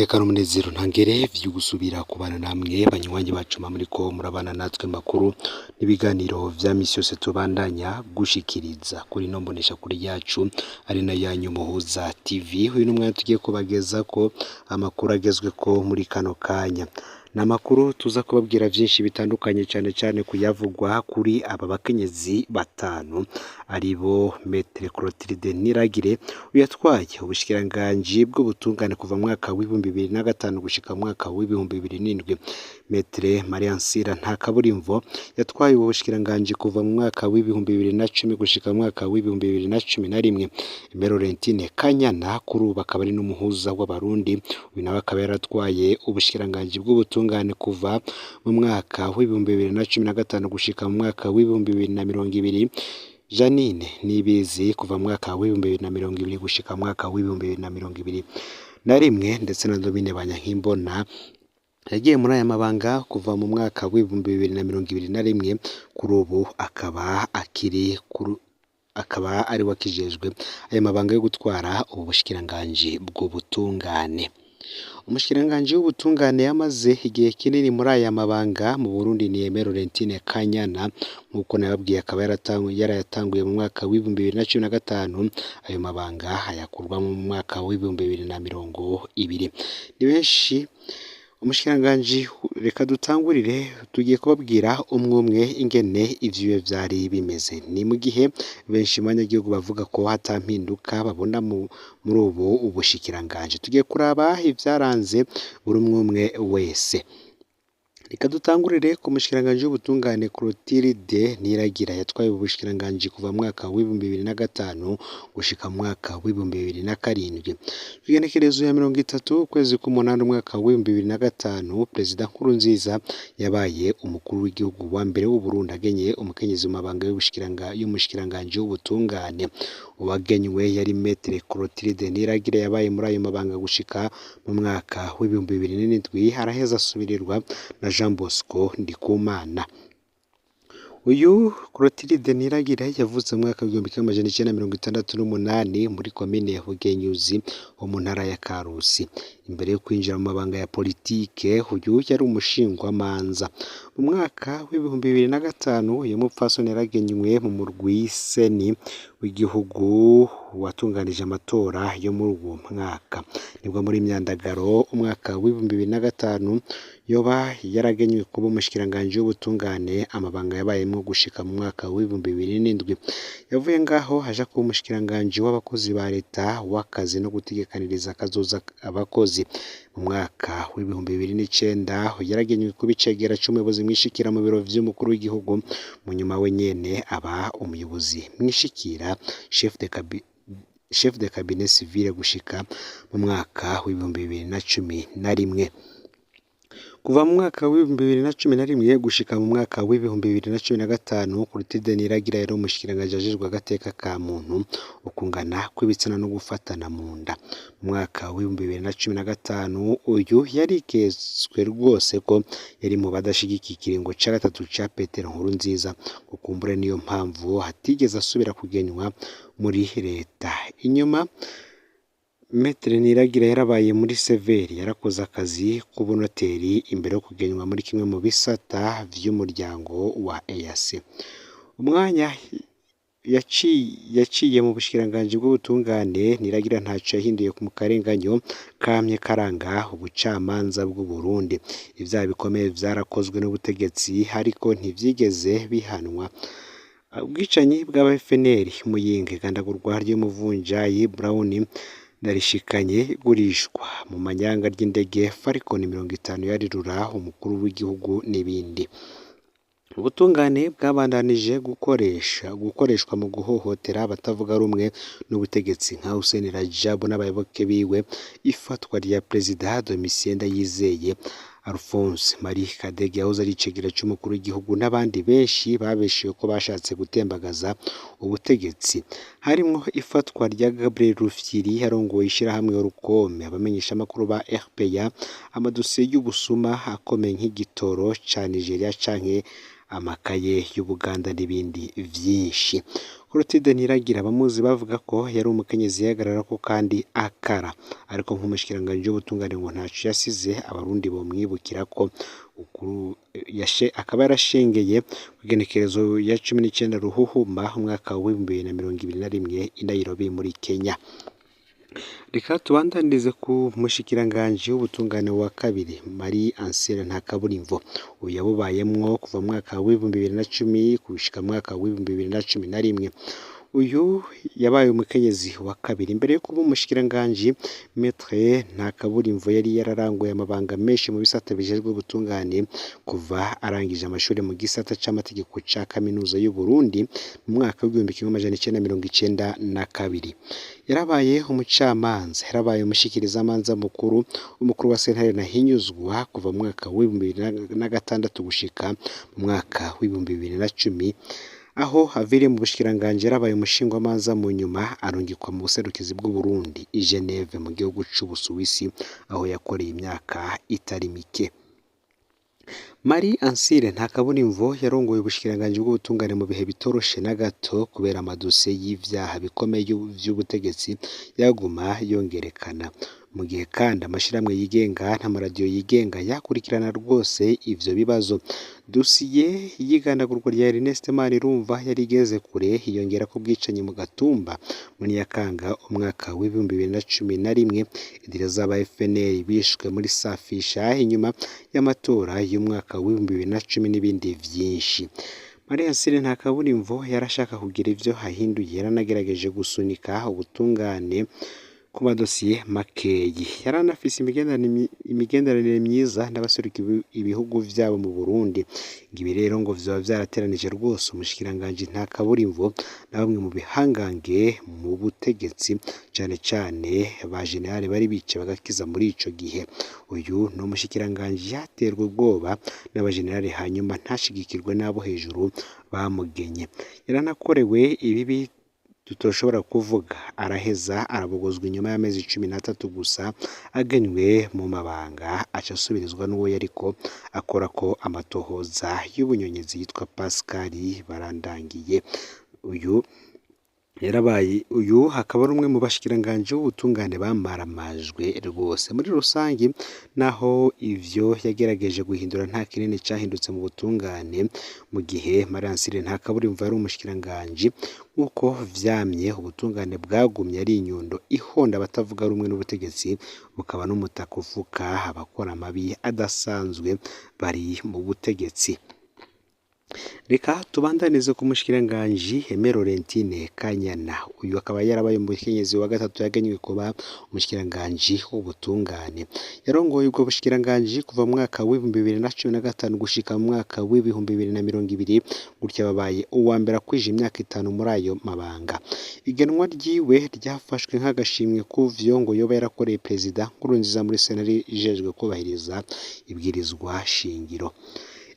Niteka n'umunezero ntangere vyo gusubira kubana namwe banywanyi bacu muriko murabana natwe makuru n'ibiganiro vya misi yose tubandanya gushikiriza kuri ino mboneshakure yacu ari nayo yanyu Muhuza TV. Uyu ni umwanya tugiye kubagezako amakuru agezweko muri kano kanya. Ni amakuru tuza kubabwira vyinshi bitandukanye cane cane kuyavugwa kuri aba bakenyezi batanu aribo Maître Clotilde Niragire yatwaye ubushikiranganji bw'ubutungane kuva mu mwaka w'2005 gushika mu mwaka w'2007, Maître Maria Nsira Ntakaburimvo yatwaye ubu bushikiranganji kuva mu mwaka w'2010 gushika mu mwaka w'2011, Laurentine Kanyana kuri ubu akaba ari n'umuhuza w'Abarundi, uyu nawe akaba yaratwaye ubushikiranganji bw'ubutungane kuva mu mwaka w'2015 gushika mu mwaka w'2020, Janine Nibizi kuva mu mwaka w'2020 gushika mu mwaka w'2021, ndetse na Domine Banyankimbona yagiye muri aya mabanga kuva mu mwaka w'2021, kuri ubu akaba akiri akaba ari we akijejwe ayo mabanga yo gutwara ubu bushikiranganji bw'ubutungane. Umushikiranganji w'ubutungane yamaze igihe kinini muri aya mabanga mu Burundi ni Aimée Laurentine Kanyana, nk'uko nababwiye akaba yarayatanguye mu mwaka w'2015, ayo mabanga ayakurwamwo mu mwaka w'2020. Ni benshi umushikiranganji, reka dutangurire, tugiye kubabwira umwe umwe ingene ivyiwe vyari bimeze. Ni mu gihe benshi mu banyagihugu bavuga ko ata mpinduka babona muri ubu ubushikiranganji. Tugiye kuraba ivyaranze buri umwe umwe wese. Reka dutangurire ku mushikiranganji w'ubutungane Clotilde Niragira yatwaye ubu bushikiranganji kuva mu mwaka w'2005 gushika mu mwaka w'2007. Kw'igenekerezo ya 30 ukwezi k'umunani umwaka w'2005, Perezida Nkurunziza yabaye umukuru w'igihugu wa mbere w'Uburundi agenye umukenyezi mu mabanga y'umushikiranganji w'ubutungane. Uwagenywe yari Maître Clotilde Niragira yabaye muri ayo mabanga gushika mu mwaka w'2007, araheza asubirirwa na Jean Bosco Ndikumana. Uyu Clotilde Niragira yavutse mu mwaka w'1968 muri komine Bugenyuzi ho mu ntara ya Karusi. Imbere yo kwinjira mu mabanga ya politike, uyu yari umushingwamanza. Mu mwaka w'2005 uyu mupfasoni yaragenywe mu murwi seni w'igihugu watunganije amatora yo muri uwo mwaka. Nibwo muri Myandagaro umwaka w'2005 yoba yaragenywe kuba umushikiranganji w'ubutungane, amabanga yabayemwo gushika mu mwaka w'2007. Yavuye ngaho aja kuba umushikiranganji w'abakozi ba leta, w'akazi no gutegekaniriza akazoza abakozi. Mu mwaka w'2009 yaragenywe kuba icegera c'umuyobozi mwishikira mu biro vy'umukuru w'igihugu, mu nyuma we nyene aba umuyobozi mwishikira chef de cabinet civil gushika mu mwaka w'2011. Kuva mu mwaka w'2011 gushika mu mwaka w'2015, Clotilde Niragira yari umushikiranganji ajejwe agateka ka muntu, ukungana kw'ibitsina no gufatana mu nda. Mu mwaka w'2015 uyu yariketswe rwose ko yari mu badashigikiye ikiringo ca gatatu ca Petero Nkurunziza, ngo kumbure niyo mpamvu atigeze asubira kugenywa muri leta. Inyuma Maître Niragira yarabaye muri Severi, yarakoze akazi k'ubunoteri imbere yo kugenywa muri kimwe mu bisata vy'umuryango wa EAC. Umwanya yaciye mu bushikiranganji bw'ubutungane, Niragira ntaco yahinduye mu karenganyo kamye karanga ubucamanza bw'Uburundi. Ivyaha bikomeye vyarakozwe n'ubutegetsi ariko ntivyigeze bihanwa. Ubwicanyi bw'aba FNL Muyinga, igandagurwa ry'umuvunjayi Brown Narishikanye, igurishwa mu manyanga ry'indege Falcon 50 yarirura umukuru w'igihugu n'ibindi. Ubutungane bwabandanije gukoreshwa mu guhohotera abatavuga rumwe n'ubutegetsi nka Hussein Rajabu n'abayoboke biwe, ifatwa rya Perezida Domitien Ndayizeye, Alphonse Marie Kadege yahoze ari icegera c'umukuru w'igihugu n'abandi benshi babeshewe ko bashatse gutembagaza ubutegetsi. Harimwo ifatwa rya Gabriel Rufyiri arongoye ishirahamwe Rukome, abamenyeshamakuru ba RPA, amadosiye y'ubusuma akomeye nk'igitoro ca Nigeria canke amakaye y'Ubuganda n'ibindi vyinshi. Clotilde Ntiragira abamuzi bavuga ko yari umukenyezi yihagararako kandi akara, ariko nk'umushikiranganji w'ubutungane ngo ntaco yasize abarundi bomwibukirako. Akaba yarashengeye kw'igenekerezo ya 19 Ruhuhuma umwaka w'2021 i Nairobi muri Kenya. Reka tubandanirize ku mushikiranganji w'ubutungane wa kabiri Marie Ancille Ntakaburimvo. Uyu yabubayemwo kuva mu mwaka w'2010 gushika mu mwaka w'2011. Uyu yabaye umukenyezi wa kabiri. Imbere yo kuba umushikiranganji, Maître Ntakaburimvo yari yararanguye amabanga menshi mu bisata bijejwe ubutungane kuva arangije amashuri mu gisata c'amategeko ca kaminuza y'Uburundi mu mwaka w'1992. Yarabaye umucamanza, yarabaye umushikirizamanza mukuru, umukuru wa sentare ntahinyuzwa kuva mu mwaka w'2006 gushika mu mwaka w'2010, aho aviriye mu bushikiranganji yarabaye umushingwamanza, mu nyuma arungikwa mu buserukizi bw'Uburundi i Geneve mu gihugu c'Ubusuwisi, aho yakoreye imyaka itari mike. Marie Ancille Ntakaburimvo yarongoye ubushikiranganji bw'ubutungane mu bihe bitoroshe na gato kubera amadosiye y'ivyaha bikomeye vy'ubutegetsi yaguma yongerekana. Mu gihe kandi amashirahamwe yigenga n'amaradiyo yigenga yakurikirana rwose ivyo bibazo. Dosiye y'igandagurwa rya Ernest Manirumva yari igeze kure, hiyongerako ubwicanyi mu Gatumba muri Nyakanga umwaka w'2011, inzira z'aba FNL bishwe muri Safisha inyuma y'amatora y'umwaka w'2010 n'ibindi vyinshi. Marie Ancille Ntakaburimvo yarashaka kugira ivyo ahinduye, yaranagerageje gusunika ubutungane ku madosiye makeyi. Yaranafise imigenderanire myiza n'abaseruka ibihugu vyabo mu Burundi. Ibi rero ngo vyoba vyarateranije rwose umushikiranganji Ntakaburimvo na bamwe mu bihangange mu butegetsi, cane cane ba generale bari bice bagakiza muri ico gihe. Uyu ni umushikiranganji yaterwa ubwoba n'abagenerale hanyuma ntashigikirwe n'abo hejuru bamugenye. Yaranakorewe ibibi tutoshobora kuvuga, araheza arabogozwa inyuma y'amezi 13 gusa agenywe mu mabanga, aca asubirizwa n'uwo yariko akorako amatohoza y'ubunyonyezi yitwa Pascal Barandagiye. Uyu yarabaye, uyu akaba ari umwe mu bashikiranganji b'ubutungane bamaramajwe rwose. Muri rusangi, naho ivyo yagerageje guhindura nta kinini cahindutse mu butungane, mu gihe Marie Ancille Ntakaburimvo yari umushikiranganji, nk'uko vyamye ubutungane bwagumye ari inyundo ihonda abatavuga rumwe n'ubutegetsi, bukaba n'umutaka ufuka abakora amabi adasanzwe bari mu butegetsi. Reka tubandanize ku mushikiranganji Aimée Laurentine Kanyana. Uyu akaba yarabaye umukenyezi wa gatatu yagenywe kuba umushikiranganji w'ubutungane. Yarongoye ubwo bushikiranganji kuva mu mwaka w'2015 gushika mu mwaka w'2020, gutya babaye uwa mbere akwije imyaka 5 muri ayo mabanga. Igenwa ryiwe ryafashwe nk'agashimwe kuvyo ngo yoba yarakoreye Perezida Nkurunziza muri sentare ijejwe kubahiriza ibwirizwa shingiro.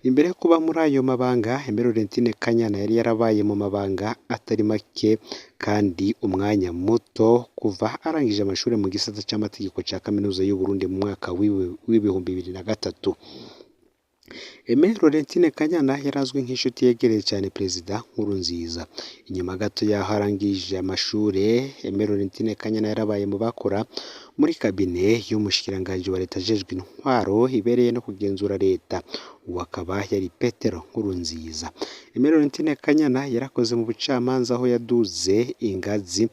Imbere yo kuba muri ayo mabanga, Aimée Laurentine Kanyana yari yarabaye mu mabanga atari make kandi umwanya muto kuva arangije amashuri mu gisata c'amategeko ca kaminuza y'Uburundi mu mwaka w'2003. Aimée Laurentine Kanyana yarazwi nk'inshuti yegereye cane Perezida Nkurunziza. Inyuma gato y'aho arangije amashure, Aimée Laurentine Kanyana yarabaye mu bakora muri kabine y'umushikiranganji wa leta ajejwe intwaro ibereye no kugenzura leta. Uwo akaba yari Petero Nkurunziza. Aimée Laurentine Kanyana yarakoze mu bucamanza aho yaduze ingazi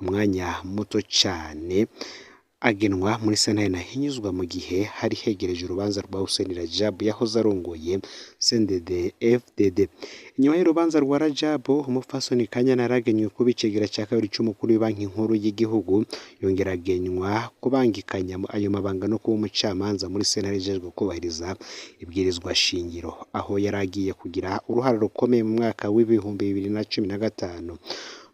mu mwanya muto cane, agenwa muri sentare ntahinyuzwa mu gihe hari hegereje urubanza rwa Hussein Rajab yahoze arongoye CNDD-FDD. Inyuma y'urubanza rwa Rajab, umupfasoni Kanyana yaragenywe kuba icegera ca kabiri c'umukuru w'ibanki nkuru y'igihugu, yongera agenywa kubangikanya ayo mabanga no kuba umucamanza muri sentare ijejwe kubahiriza ibwirizwa shingiro, aho yari agiye kugira uruhara rukomeye mu mwaka w'2015.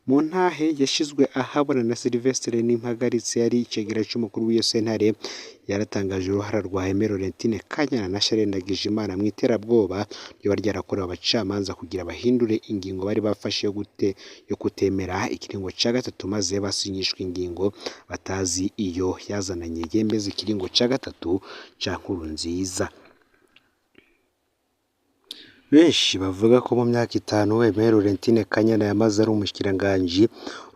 Mu ntahe yashizwe ahabona na Sylvestre Nimpagaritse yari icegera c'umukuru w'iyo sentare, yaratangaje uruhara rwa Aimée Laurentine Kanyana na Charles Ndagijimana mw'iterabwoba ryoba ryarakorewe abacamanza kugira bahindure ingingo bari bafashe yo kutemera ikiringo ca gatatu, maze basinyishwa ingingo batazi iyo yazananye yemeza ikiringo ca gatatu ca Nkurunziza. Benshi bavuga ko mu myaka 5 Aimé Laurentine Kanyana yamaze ari umushikiranganji,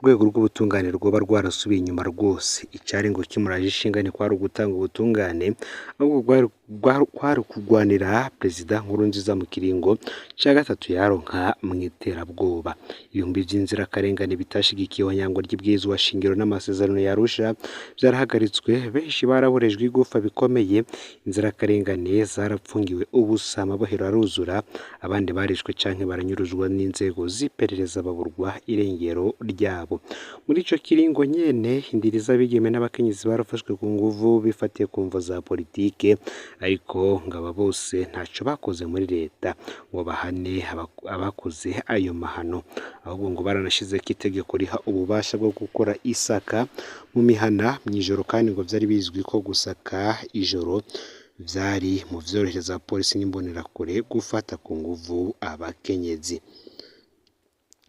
urwego rw'ubutungane rwoba rwarasubiye inyuma rwose. Icari ngo kimuraje ishinga ntikwari ugutanga ubutungane, ahubwo kwari ukugwanira Perezida Nkurunziza mu kiringo ca gatatu yaronka mw'iterabwoba. Ibihumbi vy'inzirakarengane bitashigikiye ihonyangwa ry'ibwirizwa shingiro n'amasezerano ya Arusha vyarahagaritswe, benshi baraborejwe igufa bikomeye, inzirakarengane zarapfungiwe ubusa, amabohero aruzura, abandi barishwe canke baranyuruzwa n'inzego z'iperereza baburwa irengero ryabo. Muri ico kiringo nyene, indiri z'abigeme n'abakenyezi barafashwe ku nguvu bifatiye ku mvo za politike, ariko ngo aba bose ntaco bakoze muri leta ngo bahane abakoze ayo mahano, ahubwo ngo baranashizeko itegeko riha ububasha bwo gukora isaka mu mihana mw'ijoro, kandi ngo vyari bizwi ko gusaka ijoro vyari mu vyorohereza abapolisi n'imbonerakure gufata ku nguvu abakenyezi.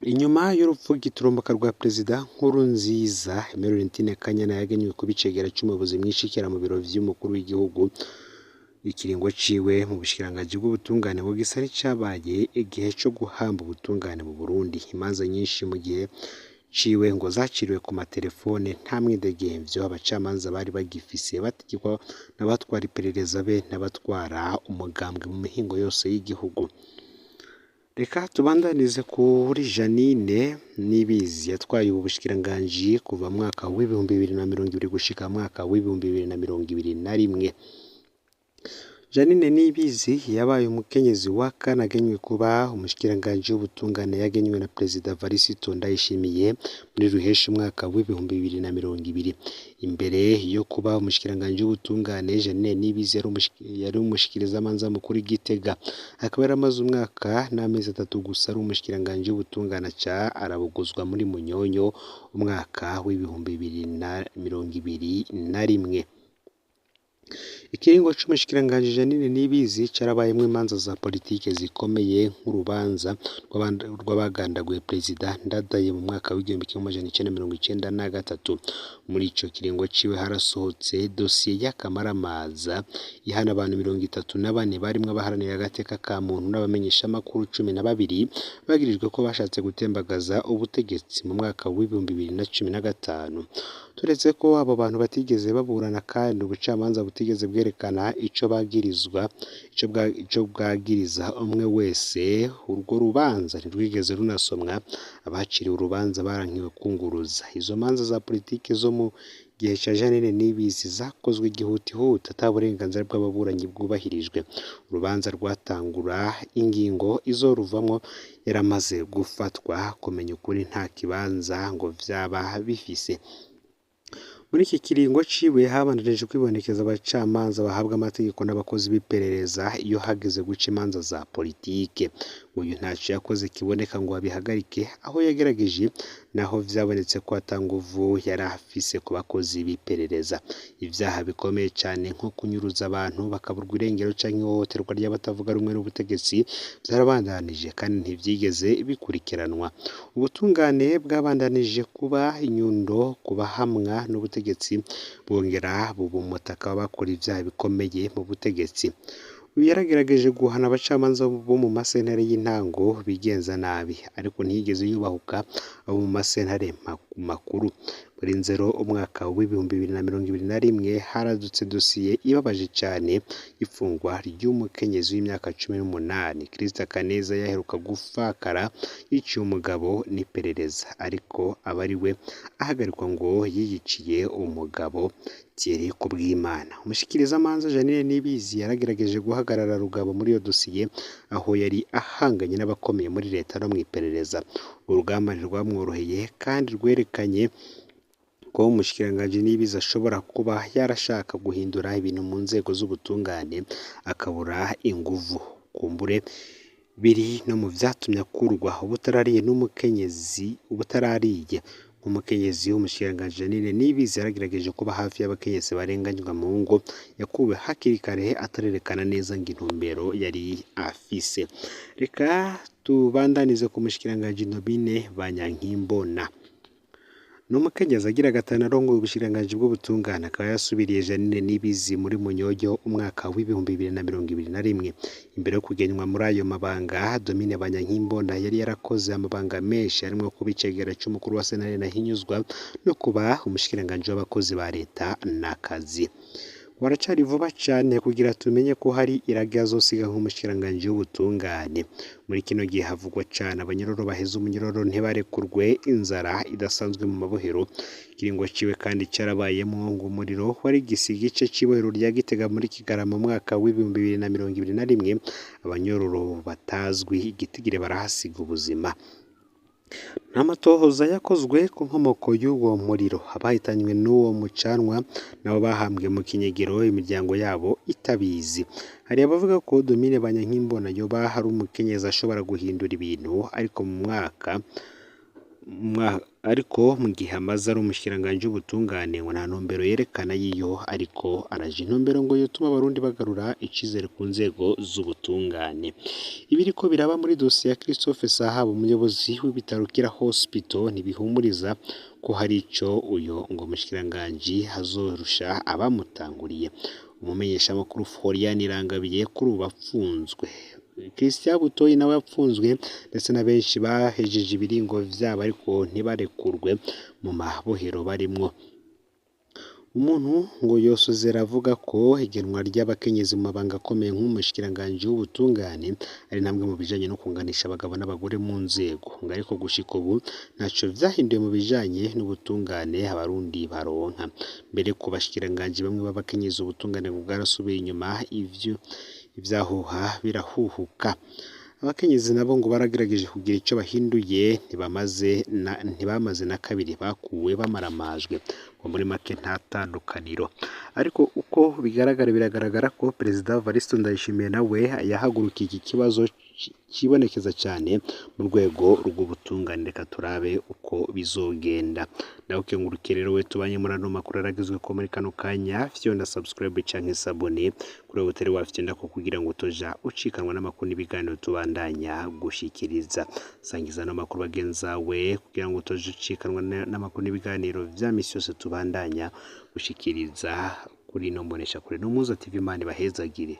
Inyuma y'urupfu giturumbuka rwa Perezida Nkurunziza, Aimé Laurentine Kanyana yagenywe kuba icegera c'umuyobozi mwishikira mu biro vy'umukuru w'igihugu. Ikiringo ciwe mu bushikiranganji bw'ubutungane ngo gisa n'icabaye igihe co guhamba ubutungane mu Burundi. Imanza nyinshi mu gihe ciwe ngo zaciriwe ku materefone nta mwidegemvyo abacamanza bari bagifise, bategekwa n'abatwara iperereza be n'abatwara umugambwe mu mihingo yose y'igihugu. Reka tubandanize kuri Janine Nibizi yatwaye ubu bushikiranganji kuva mu mwaka w'2020 gushika mu mwaka w'2021. Janine Nibizi yabaye umukenyezi wa kane agenywe kuba umushikiranganji w'ubutungane, yagenywe na Perezida Varisito Ndayishimiye muri ruheshi umwaka w'2020. Imbere yo kuba umushikiranganji w'ubutungane, Janine Nibizi yari umushikirizamanza mukuru i Gitega, akaba yaramaze umwaka n'amezi 3 gusa ari umushikiranganji w'ubutungane, aca arabuguzwa muri Munyonyo umwaka w'2021. Ikiringo c'umushikiranganji Janine Nibizi carabayemwo imanza za politike zikomeye nk'urubanza rw'abagandaguye Perezida Ndadaye mu mwaka w'1993. Muri ico kiringo ciwe harasohotse dosiye y'akamaramaza ihana abantu 34 barimwo abaharanira agateka ka muntu n'abamenyeshamakuru 12 bagirijwe ko bashatse gutembagaza ubutegetsi mu mwaka w'2015. Turetse ko abo bantu batigeze baburana kandi ubucamanza butigeze bwerekana ico bagirizwa, ico bwagiriza umwe wese, urwo rubanza ntirwigeze runasomwa, abaciriwe urubanza barankiwe kwunguruza. Izo manza za politike zo mu gihe ca Janine Nibizi zakozwe igihutihuti ata burenganzira bw'ababuranyi bwubahirijwe. Urubanza rwatangura ingingo izoruvamwo yaramaze gufatwa, kumenya ukuri nta kibanza ngo vyaba bifise. Muri iki kiringo ciwe habandanije kwibonekeza abacamanza bahabwa amategeko n'abakozi b'iperereza iyo hageze guca imanza za politike. Uyu ntaco yakoze kiboneka ngo abihagarike, aho yagerageje naho vyabonetse ko ata nguvu yari afise ku bakozi b'iperereza. Ivyaha bikomeye cane nko kunyuruza abantu bakaburwa irengero canke ihohoterwa ry'abatavuga rumwe n'ubutegetsi vyarabandanije kandi ntivyigeze bikurikiranwa. Ubutungane bwabandanije kuba inyundo ku bahamwa n'ubutegetsi, bwongera buba umutaka w'abakora ivyaha bikomeye mu butegetsi. Uyu yaragerageje guhana abacamanza bo mu masentare y'intango bigenza nabi, ariko ntiyigeze yubahuka abo mu masentare makuru. Muri Nzero umwaka w'2021 haradutse dosiye ibabaje cane y'ifungwa ry'umukenyezi w'imyaka 18 Christa Kaneza yaheruka gufakara yiciye umugabo n'iperereza, ariko aba ari we ahagarikwa ngo yiyiciye umugabo Thierry Kubwimana. Umushikirizamanza Janine Nibizi yaragerageje guhagarara rugabo muri iyo dosiye, aho yari ahanganye n'abakomeye muri leta no mw'iperereza. Urugamba ntirwamworoheye kandi rwerekanye ko umushikiranganji Nibizi ashobora kuba yarashaka guhindura ibintu mu nzego z'ubutungane akabura inguvu. Kumbure biri no mu vyatumye akurwa ubutarariye n'umukenyezi ubutarariye nk'umukenyezi w'umushikiranganji Janine Nibizi yaragerageje kuba hafi y'abakenyezi barenganywa mu ngo, yakuwe hakiri kare atarerekana neza ngo intumbero yari afise. Reka tubandanize ku mushikiranganji Nobine Banyankimbona. Ni umukenyezi agira gatanu arongoye ubushikiranganji bw'ubutungane, akaba yasubiriye Jeanine Nibizi muri Munyonyo umwaka w'2021. Imbere yo kugenywa muri ayo mabanga, Domine Banyankimbona yari yarakoze amabanga menshi harimwo kuba icegera c'umukuru wa sentare Ntahinyuzwa no kuba umushikiranganji w'abakozi ba leta n'akazi. Waracari vuba cane kugira tumenye ko hari iragi azosiga nk'umushikiranganji w'ubutungane. Muri kino gihe havugwa cane abanyororo baheze umunyororo ntibarekurwe, inzara idasanzwe mu mabohero. Ikiringo ciwe kandi carabayemwo ngo umuriro warigise igice c'ibohero rya Gitega muri Kigarama mu mwaka w'2021, abanyororo batazwi igitigiri barahasiga ubuzima. Nta matohoza yakozwe ku nkomoko y'uwo muriro, abahitanywe n'uwo mucanwa nabo bahambwe mu kinyegero imiryango yabo itabizi. Hari abavuga ko Domine Banyankimbona yoba ari umukenyezi ashobora guhindura ibintu, ariko mu mwaka ariko mu gihe amaze ari umushikiranganji w'ubutungane ngo nta ntumbero yerekana yiyo ariko araje, intumbero ngo yotuma abarundi bagarura icizere ku nzego z'ubutungane. Ibiriko biraba muri dosiye ya Christophe Sahabo, umuyobozi w'ibitaro Kira Hospital, ntibihumuriza ko hari ico uyo ngo mushikiranganji azorusha abamutanguriye. Umumenyeshamakuru Florian Irangabiye kuri ubu apfunzwe, Christian Butoyi nawe yapfunzwe, ndetse na benshi bahejeje ibiringo vyabo ariko ntibarekurwe mu mabohero barimwo. Umuntu ngo yosozera avuga ko igenwa ry'abakenyezi mu mabanga akomeye nk'umushikiranganji w'ubutungane ari intambwe mu bijanye no kunganisha abagabo n'abagore mu nzego, ngo ariko gushika ubu ntaco vyahinduye mu bijanye n'ubutungane abarundi baronka. Mbere ku bashikiranganji bamwe b'abakenyezi ubutungane bwarasubiye inyuma, ivyo ivyahuha birahuhuka. Abakenyezi nabo ngo baragerageje kugira ico bahinduye, ntibamaze na kabiri bakuwe bamaramajwe, ngo muri make nta tandukaniro. Ariko uko bigaragara, biragaragara ko Perezida Evariste Ndayishimiye nawe yahagurukiye iki kibazo kibonekeza cyane mu rwego rw'ubutungane. Reka turabe uko bizogenda. Ndawukengurukiye rero we tubanye muri ano makuru aragizwe ko muri kano kanya, fyonda subscribe canke s'abonner kuri utari wafyonda ko kugira ngo utoja ucikanwa n'amakuru n'ibiganiro tubandanya gushikiriza. Sangiza n'amakuru bagenzawe kugira ngo utoja ucikanwa n'amakuru n'ibiganiro vya misi yose tubandanya gushikiriza kuri ino mbonesha kure. N'Umuhuza TV, Imana ibahezagire.